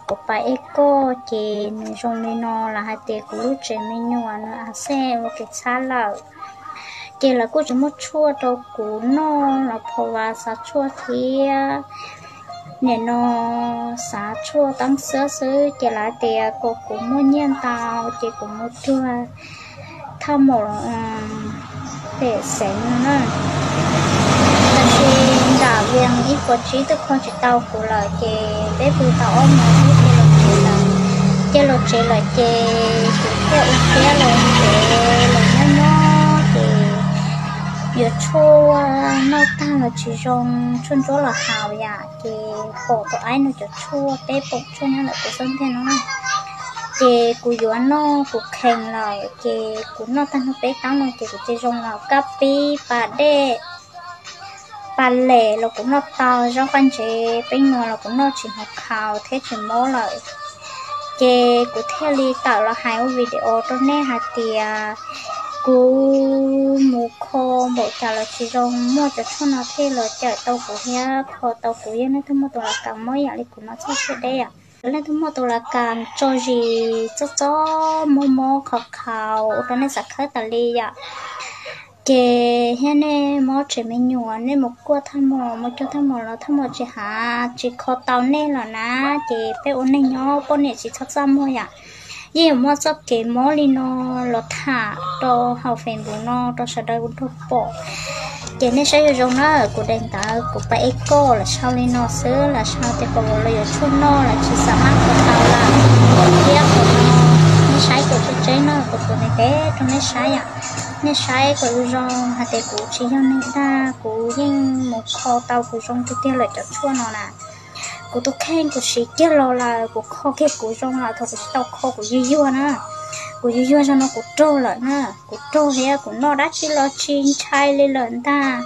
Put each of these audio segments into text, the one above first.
Kuv pais ej koj ces nws zoo li no los hais tias kuv lub tsev me nyuam nws a xej ua kev txhab lawm. Ces lawv kuj tsis muaj tshuaj rau kuv noj los phau vas xav tshuaj thiab nim no xav tshuaj teeb xwb xwb ces lawv tias kom kuv muaj nyiaj ntau ces kuv mus tuag thaj maum pem xeev no na. Tab sis nram Vias ib puas tsib twb kho tsis tau kuv lawm ces peb pw tau ob hmos thiab ces los tsev lawm. Ces los tsev lawm ces kuv thiaj ua thiab los tsev los nyob nyob ces yuav tshuaj noj tag los tsis zoo, tshuaj ntsuab los haus yam ces pom tus aib no cov tshuaj peb poom tshuaj nyob ntawm kuv xub ntiag no na. Ces kuv yuav noj kuv khees lawm ces kuv noj tag nrho peb taub no ces kuv tsis zoo los kab pib pas dej pas lem los kuv noj tau, zaub qab ntsev peb nuav los kuv noj tsis hnov khaus thiab tsis mob lawm. Ces kuv thiaj li tawm los hais ua video rau nej hais tias kuv mus kho npaum cas los tsis zoo, muaj cov tshuaj no thiaj los cawm tau kuv thiab kho tau kuv. Yog leej twg muaj tus las kas mob yam li kuv no txhob siab deb, yog leej twg muaj tus las kas tso zis txob txob mob mob khaus khaus ua rau nej xav khawb tas li yom. Ces thiab nej mob tsev me nyuam nej mus kuaj thaj maum mus cuag thaj maum los thaj maum tsis hav tsis kho tau nej los na, ces peb ua neeg nyob poj niam tsis txhob txaj muag yom. Yeej yuav muaj txoj kev mob li no los tham rau hauv Facebook no rau sawv daws ua nrog pom. Ces nej saib zoo zoo na, kuv daim ntawv kuv pais ej koj los sau li no xwb, los sau tias pom los yuav tshuaj noj los tsis xav maj kho tau lawm. Thiab qhov no nej saib kuv tseeb tseeb na, kuv tus ntev ntev rau nej saib yom. Nej saib kom zoo zoo hais tias kuv tsis yog neeg dag, kuv yeej mus kho tau kuv zoo tiag tiag lawm cov tshuaj no na. Kuv tus kheej kuv siv kiag los lawm, kuv kho kiag kuv zoo lawm, thaum kuv tsis tau kho kuv yuag yuag na. Kuv yuag yuag zoo no kuv raug lawm na, kuv raug thiab kuv noj dab tsi los tsis ntshai li lawm ntag.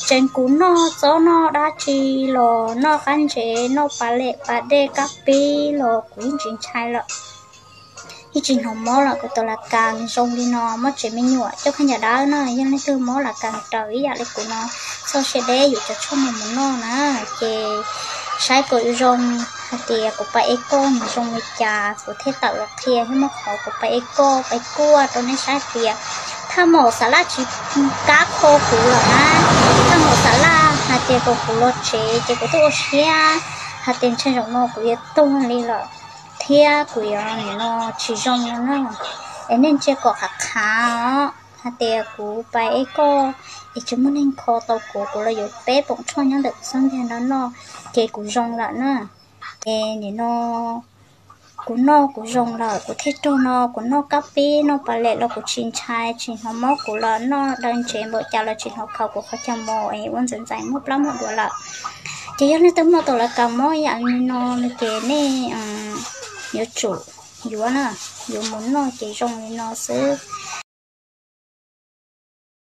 Tseem kuv noj txob noj dab tsi los noj qab ntsev noj pas lem pas dej kab pib los kuv yeej tsis ntshai lawm. Yeej tsis hnov mob lawm, kuv tus las kas zoo li no, mob tsev me nyuam coj khaub ncaws dawb na, yog leej twg mob las kas raws ib yam li kuv no, txhob siab deb yuav cov tshuaj no mus noj na. Ces saib kom zoo hais tias kuv pais ej koj nws zoo li cas kuv thiaj tawm los qhia thiab muab qhov kuv pais ej koj pais kuaj rau nej saib tias thaj maum xav laj tsis kab kho kuv lawm na. Thaj maum xav laj hais tias kom kuv los tsev ces kuv twb ua siab hais tias ntshai zaum no kuv yuav tuag li lawm thiab kuv yuav nim no tsis zoo no na. Es nej ntsia kom qhav qhav os, hais tias kuv pais ej koj es tsis muaj neeg kho tau kuv, kuv los yuav peb poom tshuaj nyob ntawm kuv xub ntiag no noj ces kuv zoo lawm na. Es nim no kuv noj kuv zoo lawm kuv thiaj raug no, kuv noj kab pib noj pas lem los kuv tsis ntshai tsis hnov mob kuv lawm, noj daw ntsev npaum cas los tsis hnov khaus kuv qhov chaw mos es ua ntxaim ntxaim muaj plab muaj duav lawm. Ces yog leej twg muaj tus las kas mob yam li no no ces nej yuav tsum yuav na, yuav mus noj ces zoo li no xwb.